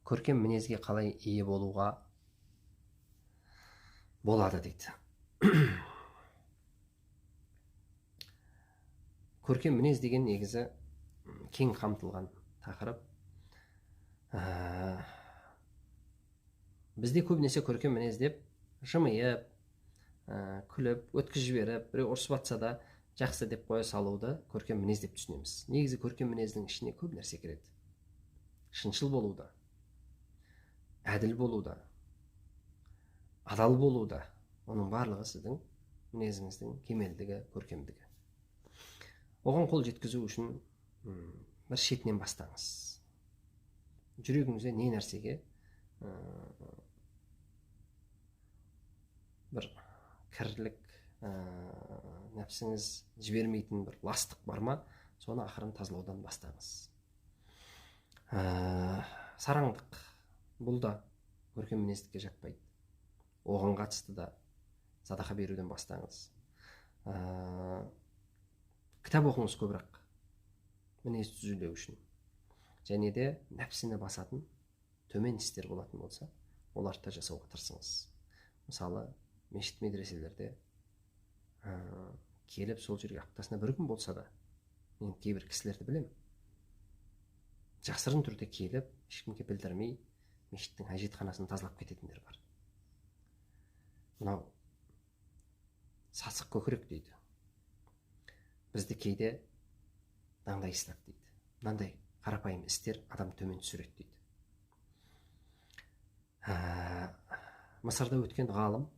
Көркем мінезге қалай ие болуға болады дейді. Көркем мінез деген негізі кең қамтылған тақырып. Бізде көбінесе көркем мінез деп жымиып, күліп, өткізіп жіберіп, біреу ұрысып атса да жақсы деп қоя салуды көркем мінез деп түсінеміз. Негізі көркем мінездің ішіне көп нәрсе кіреді. Шыншыл болуда, әділ болуда, адал болуда, оның барлығы сіздің мінезіңіздің кемелдігі, көркемдігі. Оған қол жеткізу үшін бір шетінен бастаңыз. Жүрегіңізде не нәрсеге бір кірлік, нәпсіңіз жібермейтін бір ластық бар ма, соны ақырын тазалаудан бастаңыз. Сараңдық, бұл да көркем мінездікке жатпайды. Оған қатысты да садақа беруден бастаңыз. Кітап оқыңыз көбірек, мінез түзулеу үшін. Және де нәпсіні басатын төмен істер болатын болса, оларды да жасауға тырысыңыз. Мысалы, мешіт медреселерде келіп сол жерге аптасына бір күн болса да, мен кейбір кісілерді білемін, жасырын түрде келіп, ешкімге білдірмей мешіттің әжетханасын тазалап кететіндер бар. Мынау сасық көкірек дейді. Бізді кейде даңдай ұстап дейді. Мынандай қарапайым істер адам төмен түсіреді дейді. Мысырда өткен ғалым,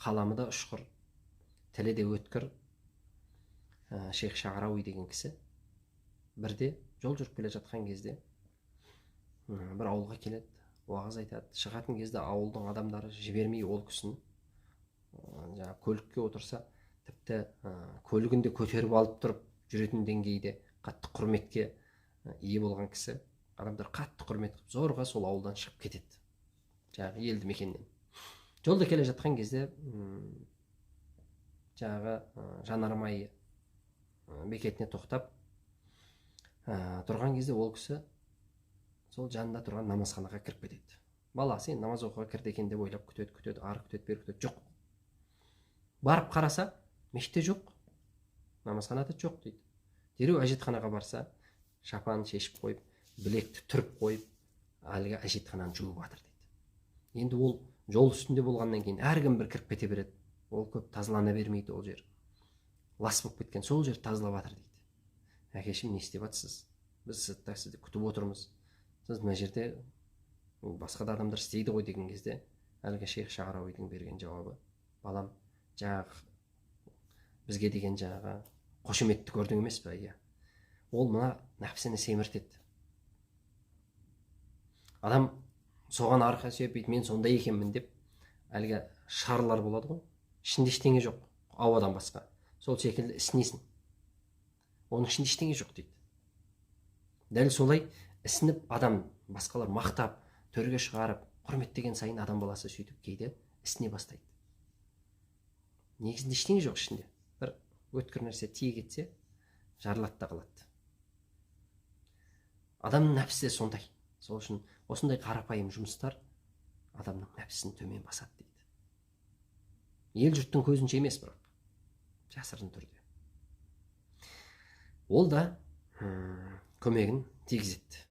қаламы да ұшқыр, тілі де өткір, Шейх Шағрауи деген кісі бірде жол жүріп келе жатқан кезде бір ауылға келеді, уағыз айтады. Шығатын кезде ауылдың адамдары жібермей ол кісіні, жаңағы көлікке отырса, тіпті көлігін де көтеріп алып тұрып жүретін деңгейде қатты құрметке ие болған кісі, адамдар қатты құрмет қылып зорға сол ауылдан шығып кетеді, жаңағы елді мекеннен. Жолда келе жатқан кезде жаңағы жанармай бекетіне тоқтап тұрған кезде ол кісі сол жанында тұрған намазханаға кіріп кетеді. Баласы енді намаз оқуға кірді екен деп ойлап күтеді, күтеді, ары күтеді, бері күтеді, жоқ. Барып қараса, мешітте жоқ, намазханада жоқ дейді. Дереу әжетханаға барса, шапанын шешіп қойып, білекті түріп қойып, әлгі әжетхананы жуып жатыр дейді. Енді ол жол үстінде болғаннан кейін әркім бір кіріп кете береді. Ол көп тазалана бермейді ол жер. Лас болып кеткен, сол жер тазалап жатыр дейді. Әкешім, не істеп жатсыз? Біз сыртта сізді күтіп отырмыз. Сіз мына жерде басқа да адамдар істейді ғой деген кезде әлгі Шейх Шағрауидің берген жауабы: балам, жаңағы бізге деген жаңағы қошеметті көрдің емес пе? Иә. Ол мына нәпсіні семіртеді. Адам соған арқа сүйеп, мен сондай екенмін деп, әлгі шарлар болады ғой, ішінде ештеңе жоқ, ауадан басқа. Сол секілді ісінесің. Оның ішінде ештеңе жоқ дейді. Дәл солай ісініп адам басқалар мақтап, төрге шығарып, құрметтеген сайын адам баласы сөйтіп кейде ісіне бастайды. Негізінде ештеңе жоқ ішінде. Бір өткір нәрсе тие кетсе, жарылады да қалады. Адамның нәпсі де сондай. Сол үшін осындай қарапайым жұмыстар адамның нәпсісін төмен басады дейді. Ел жұрттың көзінше емес, бірақ жасырын түрде. Ол да көмегін тигізеді.